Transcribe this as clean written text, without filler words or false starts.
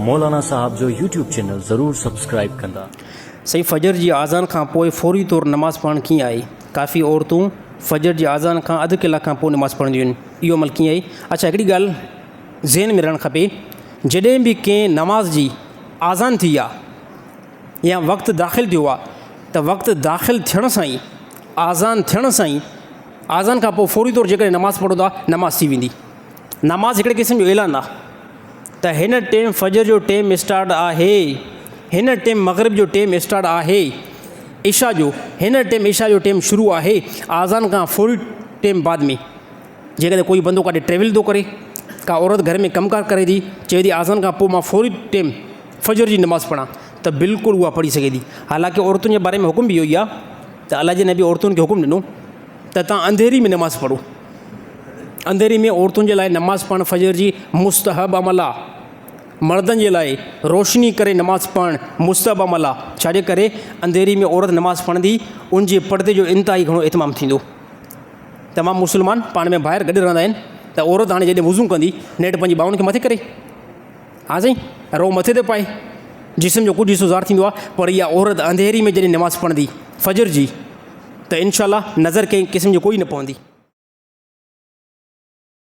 مولانا صاحب جو YouTube channel ضرور سبسڪرائيب ڪندا. سائين فجر جي آذان کان پوء فوري طور نماز پڙهڻ ڪيئن آهي؟ ڪافي عورتون فجر جي آذان کان اڌ ڪلاڪ کان پوء نماز پڙهنديون آهن اهو عمل ڪيئن آهي؟ اڇا هڪڙي ڳالهه ذهن ۾ رهڻ کپي جڏهن به ڪنهن نماز جي آذان ٿي آ يا وقت داخل ٿيو آ ته وقت داخل ٿيڻ سان ئي آذان ٿيڻ سان ئي آذان کان پوء فوري طور جيڪڏهن نماز پڙهو ٿا نماز ٿي ويندي نماز هڪڙي قسم جو اعلان آ ته هن ٽيم فجر جو ٽيم اسٽارٽ آهي هن ٽيم مغرب جو ٽيم اسٽارٽ آهي عشاء جو هن ٽيم عشاء جو ٽيم شروع آهي آذان کان فوري ٽيم بعد ۾ جيڪڏهن ڪوئي بندو ڪاڏي ٽريول ٿو ڪري ڪا عورت گهر ۾ ڪم ڪار ڪري ٿي چوي ٿي آذان کان پوء مان فوري ٽيم فجر جي نماز پڙهان ته بلڪل اها پڙهي سگهي ٿي حالانڪه عورتن جي باري ۾ حڪم به اهو ئي آهي ته الله جي نبي عورتن کي حڪم ڏنو ته تان انڌيري ۾ نماز پڙهو انڌيري ۾ عورتن جي لاء نماز پڙهڻ فجر جي مستحب عمل آ مردن جي لاء روشني ڪري نماز پڙهڻ مستحب عمل آ ڇاجي ڪري انڌيري ۾ عورت نماز پڙهندي ان جي پردي جو انتهائي گهڻو اهتمام ٿيندو تمام مسلمان پاڻ ۾ ڀائر گڏ رهندا آهن ته عورت هاڻي جڏهن وضو ڪندي نيٺ پنهنجي ٻانهن کي مٿي ڪري ها سائين رو مٿي تي پائي جسم جو ڪجهه حصو ظاهر ٿيندو آهي پر اها عورت انڌيري ۾ جڏهن نماز پڙهندي فجر جي ته انشاء الله نظر ڪنهن قسم جي ڪوئي نه پوندي.